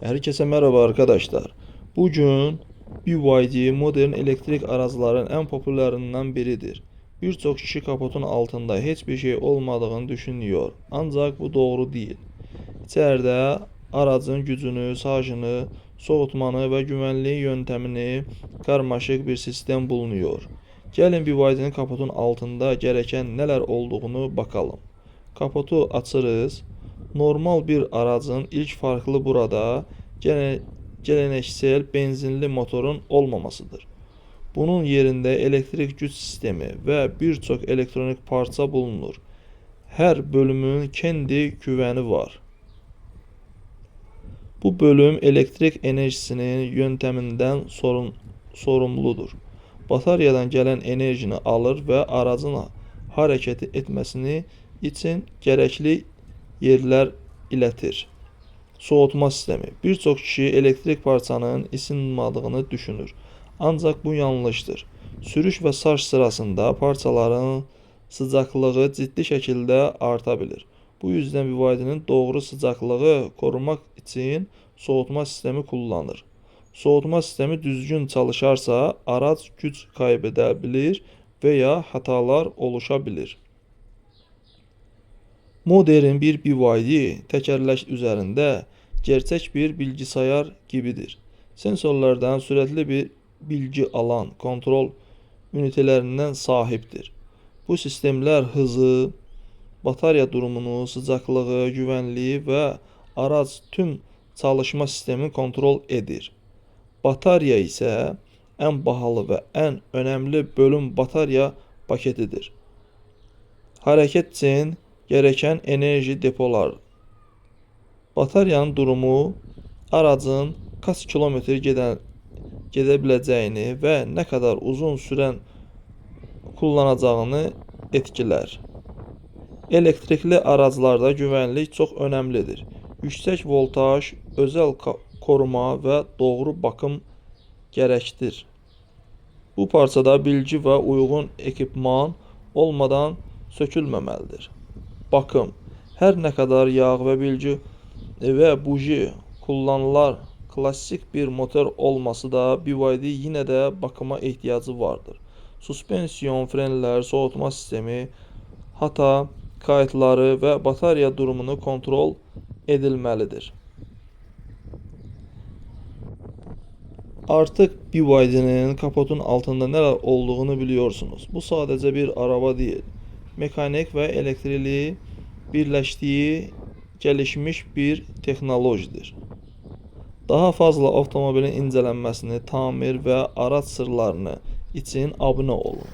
Herkese merhaba arkadaşlar. Bugün BYD modern elektrik aracların en popülerlerinden biridir. Birçok kişi kaputun altında hiçbir şey olmadığını düşünüyor. Ancak bu doğru değil. İçeride aracın gücünü, şarjını, soğutmanı ve güvenliği yöntemini karmaşık bir sistem bulunuyor. Gelin BYD'nin kaputun altında gereken neler olduğunu bakalım. Kaputu açırız. Normal bir aracın ilk farklı burada geleneksel benzinli motorun olmamasıdır. Bunun yerinde elektrik güç sistemi ve birçok elektronik parça bulunur. Her bölümün kendi güveni var. Bu bölüm elektrik enerjisinin yönteminden sorumludur. Bataryadan gelen enerjini alır ve aracın hareket etmesini için gerekli yerler iletir. Soğutma sistemi. Birçok kişi elektrik parçanın ısınmadığını düşünür. Ancaq bu yanlışdır. Sürüş və şarj sırasında parçaların sıcaqlığı ciddi şəkildə arta bilir. Bu yüzden BYD-nin doğru sıcaqlığı korumaq üçün soğutma sistemi kullanır. Soğutma sistemi düzgün çalışarsa araç güc kaybedə bilir və ya hatalar oluşa bilir. Modern bir BYD tekerlek üzerinde gerçek bir bilgisayar gibidir. Sensörlerden sürətli bir bilgi alan kontrol ünitelerinden sahiptir. Bu sistemler hızı, batarya durumunu, sıcaklığı, güvenliği ve araç tüm çalışma sistemini kontrol edir. Batarya ise en bahalı ve en önemli bölüm batarya paketidir. Hareket için gereken enerji depolar. Bataryanın durumu aracın kaç kilometr gedə biləcəyini və nə qədər uzun sürən kullanacağını etkilər. Elektrikli araclarda güvenlik çox önəmlidir. Yüksək voltaj, özel koruma və doğru bakım gərəkdir. Bu parçada bilgi və uyğun ekipman olmadan sökülməməlidir. Bakım. Hər nə qədər yağ və bilgi və buji kullanılar klassik bir motor olması da BYD yine də bakıma ehtiyacı vardır. Suspensiyon, frenlər, soğutma sistemi, hata kayıtları və batarya durumunu kontrol edilməlidir. Artık BYD'nin kaputun altında neler olduğunu biliyorsunuz. Bu sadece bir araba değil. Mekanik ve elektrikli birleştiği gelişmiş bir texnolojidir. Daha fazla otomobilin incelenmesini, tamir ve araç sırlarını için abone olun.